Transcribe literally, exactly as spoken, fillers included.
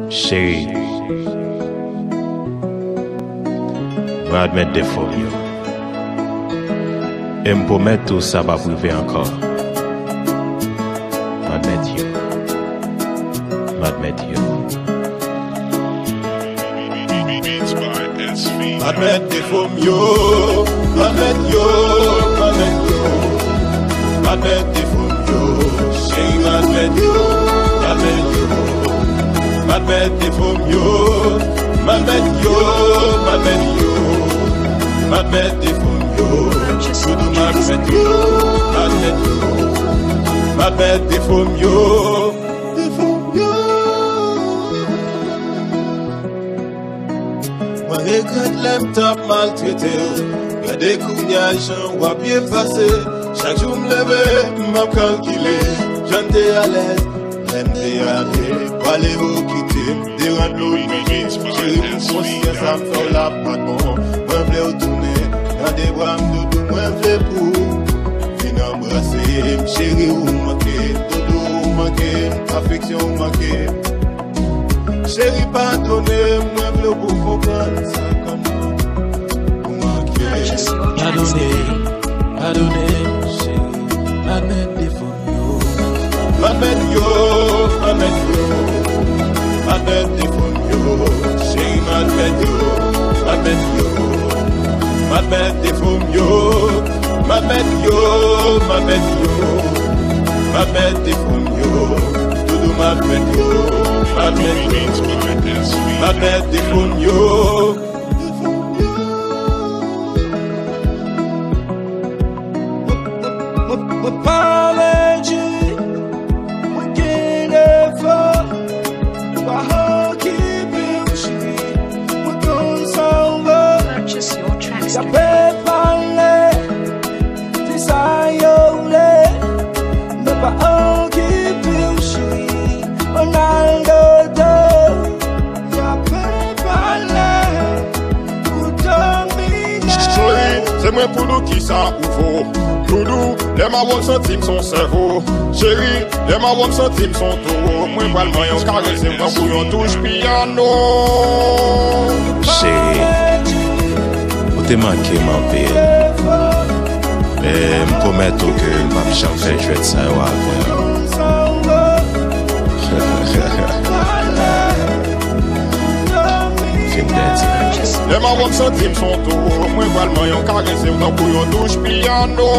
Cheri, mwen admèt defo m yo. E m pwomèt ou sa p ap rive ankò. M admèt yo. M admèt yo. M admèt defo m yo. M admèt yo. M admèt yo. M admèt defo m yo. Cheri, m admèt yo. M admèt yo. M admèt defo m yo. M admèt yo. M admèt yo. M admèt defo m yo. Doudou, m admèt yo. M admèt yo. M admèt defo m yo. Defo m yo. Mwen regrèt lè m t ap maltrete w. Gade kounye a jan w ap byen pase. Chak jou m leve, m ap kalkile jan n te alèz lè n te ale. Pale ou kite m, deran dlo limite. Cheri, pou konsyans sa m fè w la pa t bon. Mwen vle w tounen nan de bra m, doudou, mwen vle pou w vin anbrase m. Cheri, ou manke m, doudou, ou manke m, afeksyon ou manke m. Cheri, padone m, mwen vle w pou konprann sa kòman ou manke m. Padone, padone m, cheri, m admèt defo m yo. M admèt yo, m admèt yo, m admèt defo m yo. Cheri, m admèt yo, m admèt yo, m admèt defo m yo. M admèt yo, m admèt yo, m admèt defo m yo. Doudou, m admèt yo, m admèt yo, m admèt defo m yo. Mwen, mwen, mwen pa vle di mwen gen defo. Pa okipe w, cheri, mwen konn sa w vle. Purchase your tracks today. Y ap pale de sa yo vle, men pa okipe w, cheri, ann al dodo. Y ap pale pou domine. Cheri, se mwen pou nou, kisa ou vo? Doudou, lè m a wè w, m santi m s on sèvo. Cheri, lè m a wè w, m santi m s on towo. Mwen pral ban yon karese m tankou yon touch pyano. Cheri, ou te manke m anpil. E m pwomèt ou ke m p ap janm fè jwèt sa yo avè w. Fin pèdi. Lè m a wè w, m santi m s on towo. Mwen pral ban yon karese m tankou yon touch pyano.